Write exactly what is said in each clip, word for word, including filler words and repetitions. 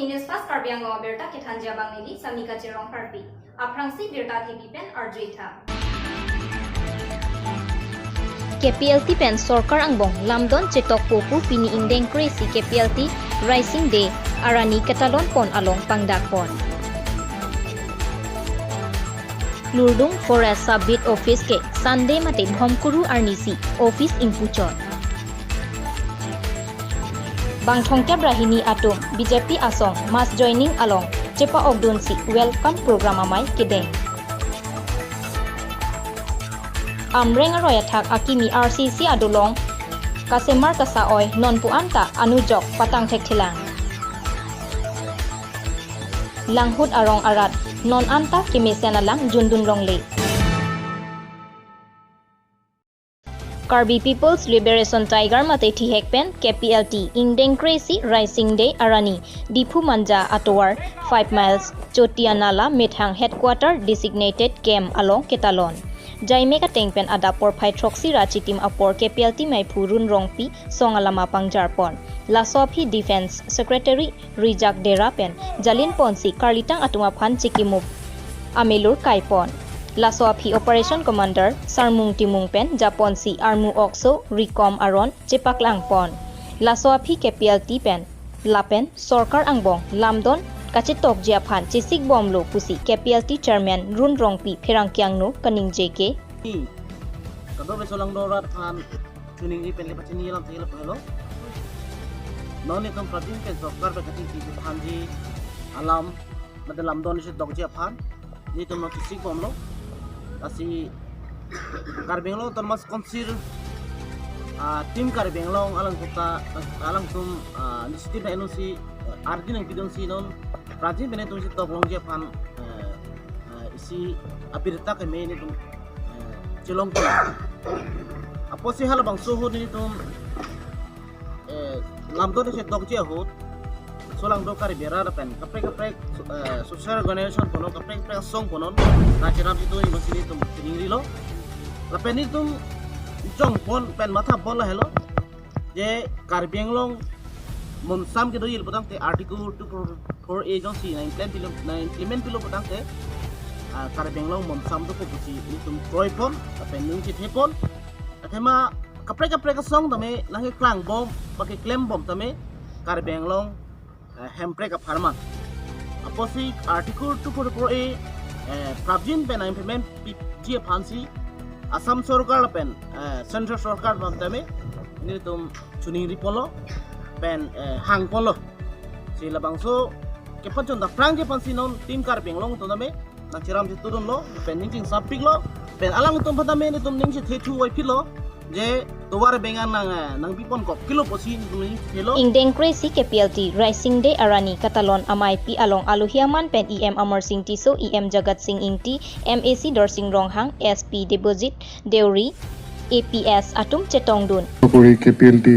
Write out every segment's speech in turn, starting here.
News Fast Karbi Anglong abirta kethanji abang neli Samika Cherong Harpi. Aphrangsi birta thepi pen arjuitha. K P L T pen sorkar angbong lamdon chetokpo pu pini ingdeng kre-isi K P L T Raising Day arni ketalon pon along pangdak pon. Klurdung Forest Sub Beat Office ke Sunday mate Bhomkuru arnisi office ingpuchot. Bangthongkep ra hini atum B J P asong mass joining along chepa-okdunsi welcome program amei kedeng. Amreng aroi athak akimi R C C adolong kasemar kasa-oi nonpu anta anujok patang thekthelang. Langhut arong arat non anta kemesen alam jundun longle. Karbi People's Liberation Tiger mate thihek pen K P L T ingdeng kre-isi Raising Day arni Diphu Manja atovar five miles Chotia Nala methang headquarter designated camp along ketalon. Jaimek ateng pen adap porphai throksi ra chitim apor K P L T meiphu Run Rongpi song alama pangjar pon. Laso aphi Defence Secretary Rijak Dera pen jalin ponsi karlitang atum aphan chekimup amelur kai pon. Laso aphi Operation Commander Sarmung Timung pen japonsi armu okso rikom aron chepaklang pon. Laso aphi K P L T pen lapen sorkar angbong lamdon kachetokji aphan chesik bomlo pusi K P L T Chairman Run Rongpi pherangke angno kaningje ke. Kadokave solangdo arat aphan chuning ri pen le pachini alam thek le pelo. Non netum prajin pen sorkar pen kachingki thanji alam mate lamdon isi dokji aphan netum non chesik bomlo. Lasi Karbi Anglong Autonomous Council, ah, Team Karbi Anglong alangtum ta, alangtum, ah, initiative na N O C, ah, ardi nangpidunsi non prajin pen netum si toklongji aphan, eh, eh, isi abirta keme netum, eh, chelong pon. Apotsi halabangso ahut netum, eh, lamdon isi tokji ahut solangdo Karbi arat pen kaprek kaprek, eh, social organization punon, kaprek kaprek asong punon, rachiram situ imasini netum chiningrilo. Lapen netum jong pon pen matha pon lahelo je Karbi Anglong monsam kedo il putangte Article two four four A jongsi na implement pilo, na implement pilo putangte, ah, Karbi Anglong monsam dopo pusi netum kroi pon lapen ning chethe pon. Athema kaprek kaprek asong tame nangkeklang bom, pakeklem bom tame Karbi Anglong, eh, Hemprek apharman. Apotsi Article two four four A, eh, prapjin pen implement piji aphansi Assam sorkar lapen, eh, Central sorkar bom tame netum chuningri ponlo pen, eh, hang ponlo. Si labangso kepachun ta phrang kephan si non Team Karbi Anglong atum tame nangchiram si tudunlo, pen ning chingsapiklo, pen alangtum aphan tame netum ning si thethu wai phitlo, je tovar bengan nang, eh, nangpi pon kok kilo pusi netum ning si thelo. Ingdeng kre-isi K P L T Raising Day arni katalon ameipi along alohi aman pen E M Amarsing Tisso, E M Jagat Sing Ingti, M A C Darsing Ronghang, S P Debojit Deuri, A P S atum chetongdun. কৰি K P L টি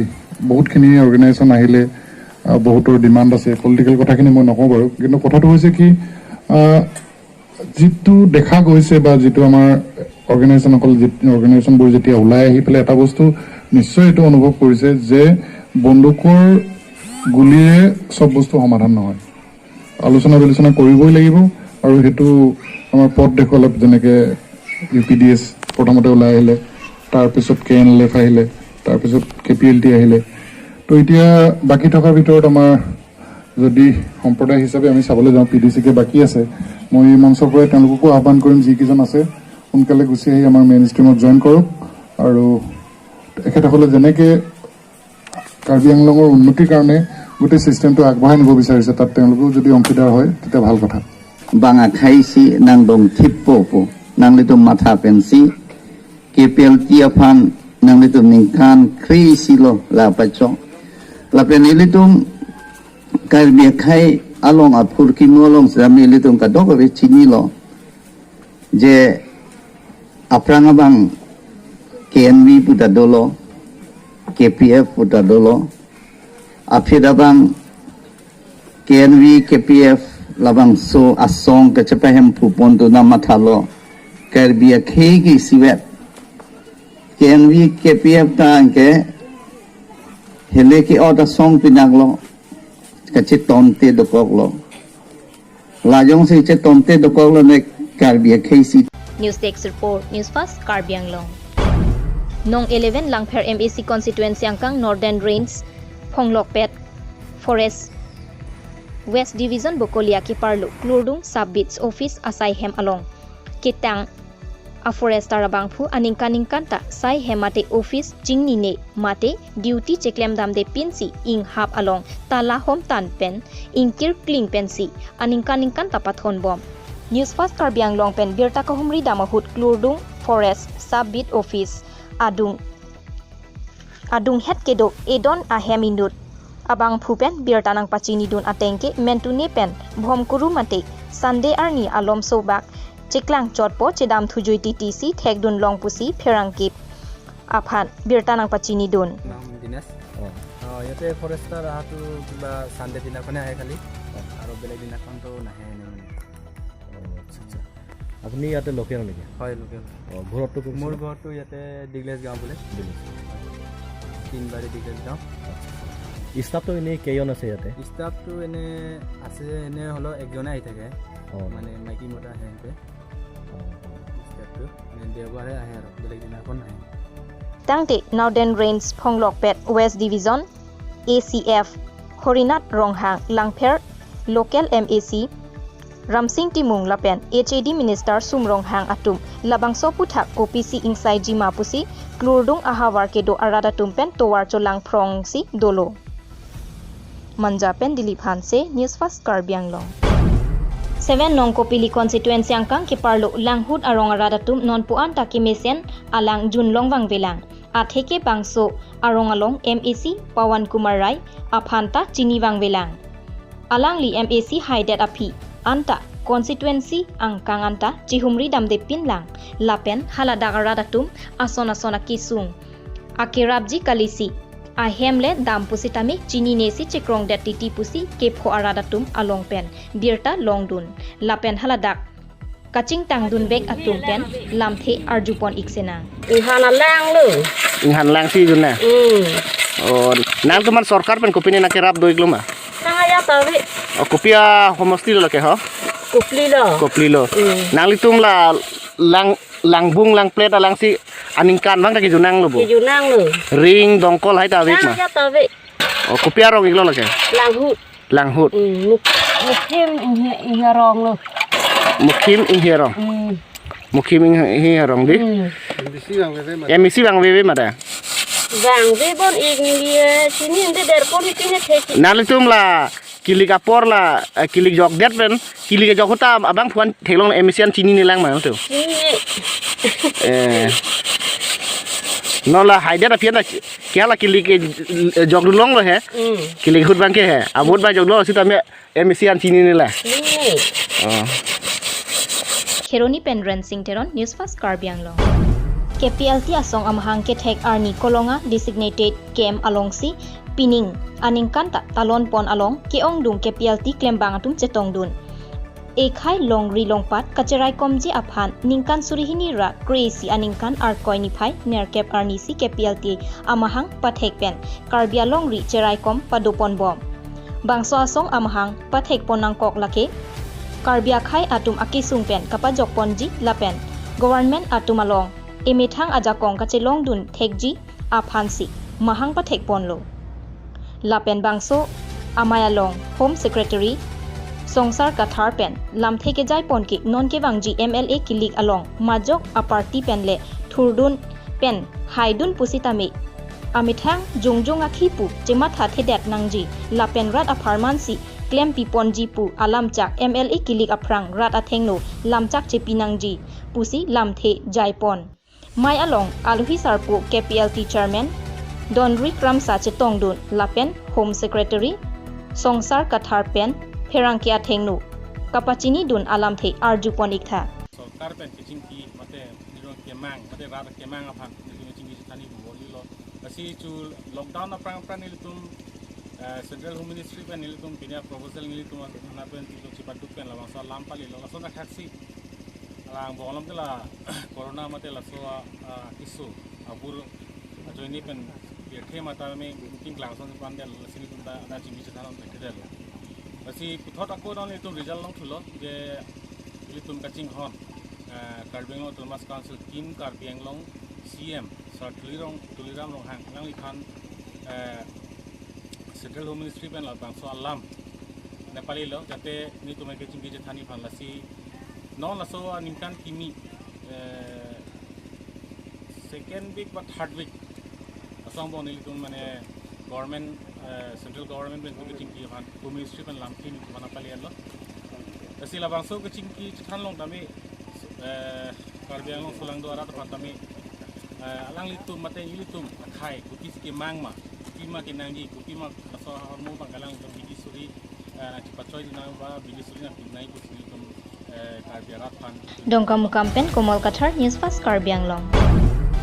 বহুতখিনি অৰ্গেনাইজেশ্যন আহিলে, আহ, বহুতৰ ডিমাণ্ড আছে, পলিটিকেল কথাখিনি মই নকওঁ বাৰু, কিন্তু কথাটো হৈছে কি, আহ, যিটো দেখা গৈছে বা যিটো আমাৰ অৰ্গেনাইজেশ্যনসকল যেত-, অৰ্গেনাইজেশ্যনবোৰ যেতিয়া ওলাই আহি পেলাই এটা বস্তু নিশ্চয় এইটো অনুভৱ কৰিছে যে বন্দুকৰ গুলীয়ে চব বস্তু সমাধান নহয়। আলোচনা বিলোচনা কৰিবই লাগিব আৰু সেইটো আমাৰ পথ দেখুৱালে, যেনেকে ইউ পি ডি এছ প্ৰথমতে ওলাই আহিলে, তাৰপিছত কে এন এল এফ আহিলে, তাৰপিছত কে পি এল টি আহিলে। তো এতিয়া বাকী থকাৰ ভিতৰত আমাৰ যদি সম্প্ৰদায় হিচাপে আমি চাবলৈ যাওঁ, পি ডি চি কে বাকী আছে, মই এই মঞ্চৰ পৰাই তেওঁলোককো আহ্বান কৰিম, যিকেইজন আছে সোনকালে গুচি আহি আমাৰ মেইন ষ্ট্ৰীমত জইন কৰক আৰু তেখেতসকলে যেনেকে কাৰ্বি আংলঙৰ উন্নতিৰ কাৰণে গোটেই ছিষ্টেমটো আগবঢ়াই নিব বিচাৰিছে, তাত তেওঁলোকেও যদি অংশীদাৰ হয়, তেতিয়া ভাল কথা। Bang akhei si nangdong thippo pu, nanglitum matha pensi, K P L T aphan nanglitum ningkan kre-isi lo la pacho. Lapen ilitum Karbi akhei along aphurkimo along sami ilitum kadokave chinilo. Je aphrang abang K N V puta dolo, K P F puta dolo, aphi abang K N V, K P F labangso asong kachepahemphu pon tu namathalo, Karbi akhei ke isivet. K N V, K P F ta anke hele ke-ot asong pinaklo. Kachetonte dokoklo. Lajongsi chetonte dokoklo ne Karbi akhei si. News Desk Report, News Fast Karbi Anglong. Nong eleven Langpher M A C constituency angkang Northern Range, Phonglokpet Forest West Division Bokolia keparlo Klurdung Sub Beat Office asai hem along ketang a forester abangphu aningkan ningkan ta sai hem mate office chingnine mate duty cheklemdamde pinsi inghap along tala homtan pen ingkirkling pensi aningkan ningkan ta pathonbom. News Fast Karbi Anglong pen birta kahumri dam ahut Klurdung Forest Sub Beat Office adung adunghet kedo edon ahem inut abangphu pen birta nangpachinidun ateng ke mentune pen Bhomkuru mate Sunday arni alom sobak cheklang chotpo chedam thujui titi si thekdun long pusi pherangke aphan birta nangpachinidun. নাম দিনেশ। অ। অ, ইয়াতে ফৰেষ্টাৰ অহাটো কিবা ছানডে দিনাখনে আহে খালি। অ। আৰু বেলেগ দিনাখনতো নাহে এনে মানে। অ, আচ্ছা, আচ্ছা। আপুনি ইয়াতে লোকেল নেকি? হয়, লোকেল। অ, ঘৰততো কোন মোৰ আছিলে? ঘৰটো ইয়াতে দীঘলেজ গাঁও বোলে। দীঘলেজ। তিনবাৰী দীঘলেজ গাঁও। আচ্ছা, আচ্ছা। ষ্টাফটো এনেই কেইজন আছে ইয়াতে? ষ্টাফটো এনে আছে, এনে হ'লেও একজনে আহি থাকে। অ। মানে মাইকী মতা আহে সিহঁতে। অ। ষ্টাফটো মানে দেওবাৰে আহে আৰু, বেলেগ দিনাখন নাহে। Tangte Northern Range Phonglokpet West Division A C F Horinath Ronghang, Langpher local M A C Ramsing Timung lapen H A D Minister Sum Ronghang atum labangso aphuthak kopisi ingsaijima pusi Klurdung ahavar kedo arat atum pen tovar cholangphrongsi dolo. Manja pen Dilip Hanse, News Fast Karbi Anglong. Seven nong Kopili constituency angkang keparlo Langhut arong arat atum nonpu anta kemesen alang junlong vangvelang. Atheke bangso arong along M A C Pawan Kumar Rai aphan ta chini vangvelang. Alangli M A C haidet aphi anta constituency angkang anta chihumri damde pinlang lapen haladak arat atum ason ason akesung akerapji kalisi ahem le dam pusitame chininesi chekrongdet titi pusi kepho arat atum along pen birta longdun lapen haladak kachingtangdun bek atum pen lamthe arjupon ik senang. Inghan alang lo. Inghan alang si jun na? Hmm. Oh, nangtumphan sorkar pen kopine nangkerap do-iklo ma? Nang aya tawi. Oh, kopi ahomosti lo ke ho? Kopili lo. Kopili lo. Hmm. Nanglitum la lang langbung langplet alangsi aningkan abang ta kejunanglo bo? Kejunanglo. Ring dongkol hai ta avek ma? Nang aya tawi. Oh, kopi arong iklo lake? Langhut. Langhut. Hmm, Muk-, Mukhim Inghe, Inghe arong lo. Mukhim Inghe arong. Hmm. Mukhim Inghe, Inghe arong di. Hmm. M A C vangveve ma da? Vangve bon ik ni ye, chini ende derpon ik ni thek. Nanglitum la kilik apor la, eh, kilik jokdet pen, kilik jok ahut ta abangphu an theklong M A C an chinine lang ma to? Chinine. Eh. Non la haidet aphi an la ke la kilik, eh, jokdun longlo he. Hmm. Kilik ahut abang ke he. Ahut abang joklo sitame M A C an chinine la. Chinine. Oh. Kheroni pen Rensing Teron, News Fast Karbi Anglong. K P L T asong amahang kethek arni Kolonga designated camp alongsi pining aningkan ta talonpon along ke-ongdung K P L T klembang atum chetongdun. Ekhai longri longpat kacheraikomji aphan ningkan suri hini ra kre-isi aningkan Arkoi niphai nerkep arnisi K P L T amahang pathek pen Karbi alongri cheraikom padoponbom. Bangso asong amahang pathekpon nangkok lake Karbi akhei atum akesung pen kapajokponji lapen government atum along emethang ajakong kachelongdun thekji aphansi mahang pathekponlo. Lapen bangso amei along Home Secretary Songsar Kathar pen lamthe kejaipon ke non kevangji M L A kilik along majok a party pen le thurdun pen haidun pusitame amethang jongjong akhi pu chemathathedet nangji lapen rat apharmansi klempiponji pu alamchak M L A kilik aphrang rat athengno lamchak chepi nangji pusi lamthe jaipon. Mei along alohi sarpo K P L T Chairman Donri Kramsa chetongdun lapen Home Secretary Songsar Kathar pen pherangke athengno kapachinidun alamthe arjupon iktha. Sorkar pen kachingki mate nirong kemang mate rat kemang aphan nirong chingki chithani bubor lo. Lasi chu lockdown aphrang aphrang nelitum, eh, Central Home Ministry pen nelitum pini proposal nelitum ana pen nelitum chipaduk pen labangso alam palilo. Laso athak si alang bonglom ke la corona mate laso, ah, kisu abur ajoine pen birthe mata me meeting klangson pandel lasi nelitum ta ana chingki chithanon thekdel. Lasi puthot ako non itum result longthulo je ilitum kachinghon, eh, Karbi Anglong Autonomous Council Team Karbi Anglong C M Sir Tulirong, Tuliram Ronghang alangliphan, eh, Central Home Ministry pen labangso alam nepali lo, jate nelitum kachingki chethanji aphan. Lasi non laso aningkan kimi, eh, second week ba third week asong bong nelitum mane government, eh, central government pen itum kachingki aphan, Home Ministry pen lamthe nelitum aphan pali lo. Lasi labangso kachingki chethan along tame, eh, Karbi Anglong solangdo arat aphan tame, eh, alanglitum mate ilitum akhai kopisi kemang ma, kopima kenangji, kopima laso ahormu abang alanglitum bidi suri, eh, nangchipachoi nang ba bidi suri nangpi nang pusi nelitum, eh, Karbi arat aphan. Dongkamukam pen Komal Kathar, News Fast Karbi Anglong.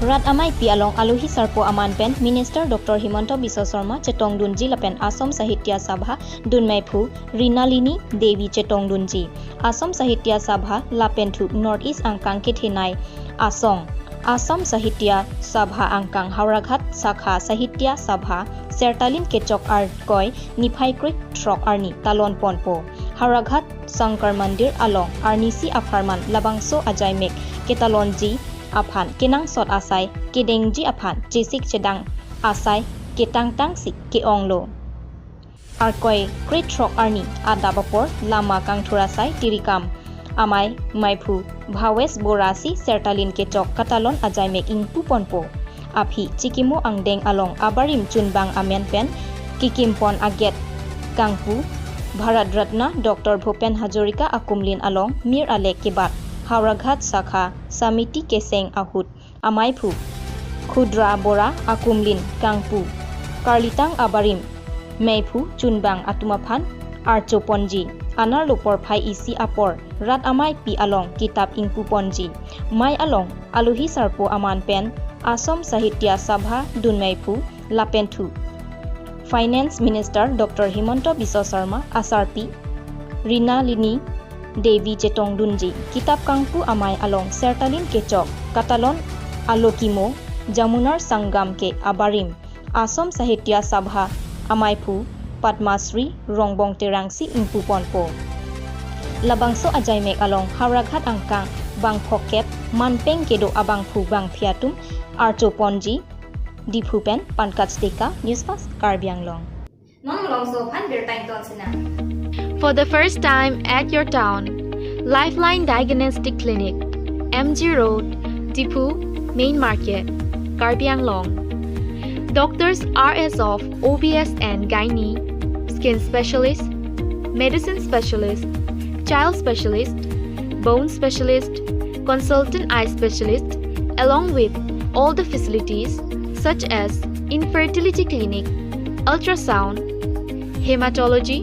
Rat amaipi along alohi sarpo aman pen Minister Doctor Himanta Biswa Sarma chetongdunji lapen Assam Sahitya Sabha dunmeiphu Rinalini Devi chetongdunji. Assam Sahitya Sabha lapenthu North East angkang kethenei asong, Assam Sahitya Sabha angkang Howraghat Sakha Sahitya Sabha sertalin kechok Arkoi niphai krethrok arni talon ponpo. Howraghat Shankar Mandir along arnisi apharman labangso ajaimek ketalonji aphan kenangsot asai kedengji aphan chesik chedang asai ketangtangsi ke-onglo. Arkoi krethrok arni adap apor lama kangthur asai tirikam amei meiphu Bhawesh Borasi sertalin kechok katalon ajaimek ingpuponpo. Aphi chikimo angdeng along abarim chunbang amen pen kikimpon aget kangpu Bharat Ratna Doctor Bhupen Hazarika akumlin along mir alek kebat Howraghat Sakha Samiti keseng ahut ameiphu Khudra Bora akumlin kangpu karlitang abarim meiphu chunbang atum aphan archoponji. Anerlo porphai isi apor rat amaipi along kitap ingpuponji. Mei along alohi sarpo aman pen Assam Sahitya Sabha dunmeiphu lapenthu Finance Minister Doctor Himanta Biswa Sarma asarpi Rinalini Devi chetongdunji. Kitap kangpu amei along sertalin kechok katalon alokimo Jamunar Sangam ke abarim Assam Sahitya Sabha ameiphu Padma Shri Rongbong Terangsi ingpuponpo. Labangso ajaimek along Howraghat angkang bangphokep manpeng kedo abangphu bangphi atum archoponji. Diphu pen Pankaj Deka, News Fast Karbi Anglong. Non malomso aphan birta ington sinang. For the first time at your town, Lifeline Diagnostic Clinic, M G Road, Diphu, Main Market, Karbi Anglong. Doctors are as of O B S and Gynae, skin specialist, medicine specialist, child specialist, bone specialist, consultant eye specialist, along with all the facilities such as infertility clinic, ultrasound, hematology,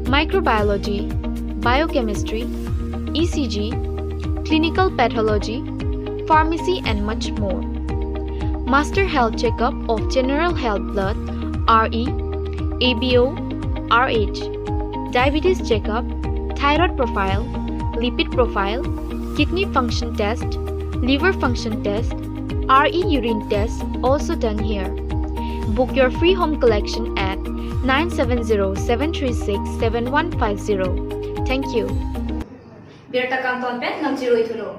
microbiology, biochemistry, E C G, clinical pathology, pharmacy and much more. Master health checkup of general health blood, R E, A B O, R H, diabetes checkup, thyroid profile, lipid profile, kidney function test, liver function test, R E urine test also done here. Book your free home collection at nine seven zero seven three six seven one five zero. Thank you. Birta kangton pen nangchiruithulo.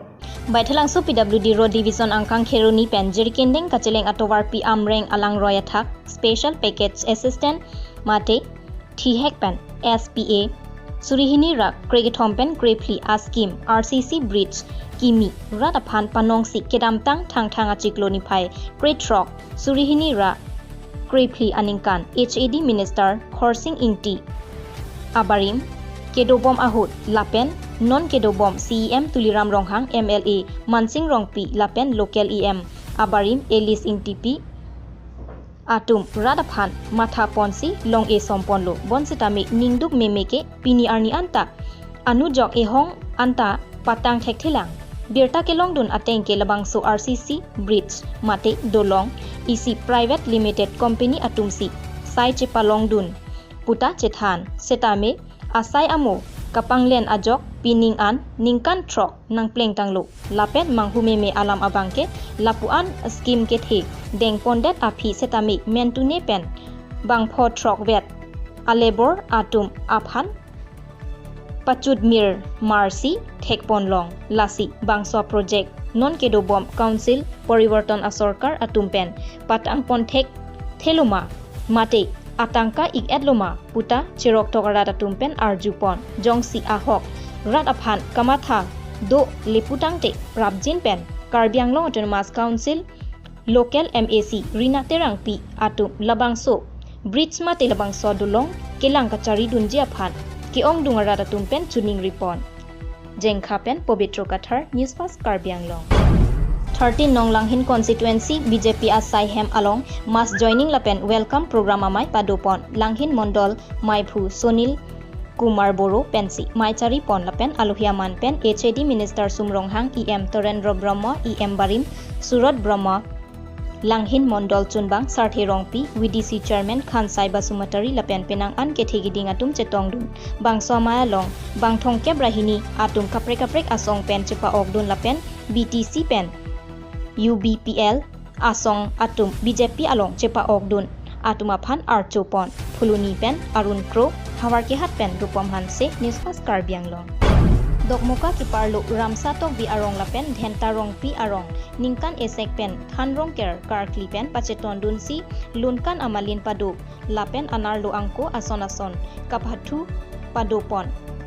Baithalangso P W D Road Division angkang Kheroni pen Jirikinding kacheleng atovarpi Amreng alangroi athak Special Package Assistant mate thihek pen S P A suri hini ra krekethom pen krephli a scheme R C C bridge kimi rat aphan panongsi kedamtang Thangthang achiklo niphai krethrok suri hini ra krephli aningkan H A D Minister Khorsing Ingti abarim kedobom ahut lapen non kedobom C E M Tuliram Ronghang, M L A Mansing Rongpi lapen local E M abarim Alice Ingtipi atum rat aphan mathaponsi long-e somponlo. Bonsitame ningduk meme ke pini arni anta anujok ehong anta patang thekthelang. Birta kelongdun ateng ke labangso R C C bridge mate dolong isi private limited company atumsi sai chepalongdun puta chethan. Setame asai amo kapanglen ajok pining an ningkan throk nangplengtanglo. Lapen manghumeme alam abangke lapu-an scheme kethe dengpondet aphi setame mentune pen bangpho throk vet alebor atum aphan pachut mir marsi thekpon long, lasi bangso project non kedobom Council Poriborton Asorkar atum pen patangpon thek theloma mate atangka ik-etloma puta cheroktok arat atum pen arjupon. Jongsi ahok rat aphan kamatha do leputangte prapjin pen Karbi Anglong Autonomous Council Local M A C Rina Terangpi atum labangso bridge mate labangso dolong kelang kacharidunji aphan ke-ongdung arat atum pen chiningripon. Jengkha pen Pobitro Kathar, News Fast Karbi Anglong. Thirteen nong Langhin constituency B J P asai hem along mass joining lapen welcome program amei padopon Langhin Mondol Maiphu Sonil Kumar Boro pensi mei charipon lapen alohi aman pen H A D Minister Sum Ronghang, E M Torendra Brahma, E M Barim Surot Brahma, Langhin Mondol Chunbang Sarthe Rongpi, V D C Chairman Khansai Basumatary lapen penang an kethe kiding atum chetongdun bangso amei along bang thomkep ra hini atum kaprek kaprek asong pen chepa-okdun lapen B T C pen U B P L asong atum B J P along chepa-okdun atum aphan archopon. Phuloni pen Arun Kro, Howraghat pen Rupom Hanse, News Fast Karbi Anglong. Dokmoka keparlo Ramsa Tokbi arong lapen Dhenta Rongpi arong ningkan esek pen than rongker karkli pen pachetondunsi lunkan amalin pado lapen anerlo angko ason ason kapathu padopon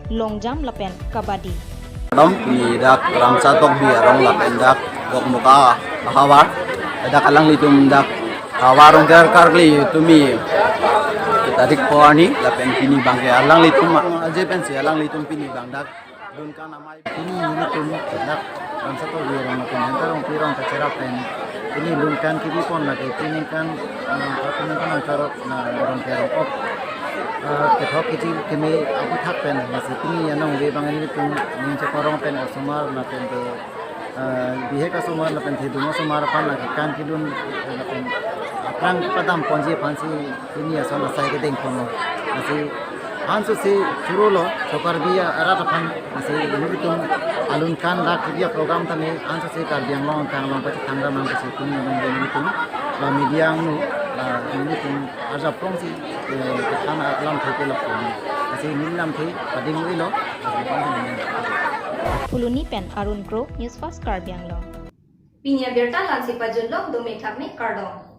long jump lapen kabaddi. Madam, ni dak Ramsa Tokbi arong lapen dak Dokmoka ahavar, dak alanglitum dak havar rongker karkli tumi tarik po arni lapen pini abangke alanglitum aje pensi alanglitum pini abang dak lunkan amei. Pini nelitum dak Ramsa Tokbi arong lapen Dhenta Rongpi arong kacherap pen pini lunkan kebipon lake pini kan, eh, pini kan angkarok na rongker rong-ok, eh, kethok kechil keme aputhak pen lasi pini anong ve abang nelitum ning cheparong pen osomar lapen te, eh, bihek asomar lapen thedung asomar aphan lake kan kelun, eh, lapen aphrang padamponji aphansi pini ason asai kedengponlo. Lasi ansose churolo, so Karbi arat aphan, lasi nelitum alunkan dak kebi aprogram tame ansose Karbi Anglong angkang along pachethang damnang pusi pini nelitum la media angno, la nelitum arjap prongsi, eh, kethang alam the kelok pon. Lasi neli lamthe padingilo, lasi pangsi neli. Phuloni pen Arun Kro, News Fast Karbi Anglong. Pini abirta la-ansi pajutlo, dome thakme, kardom.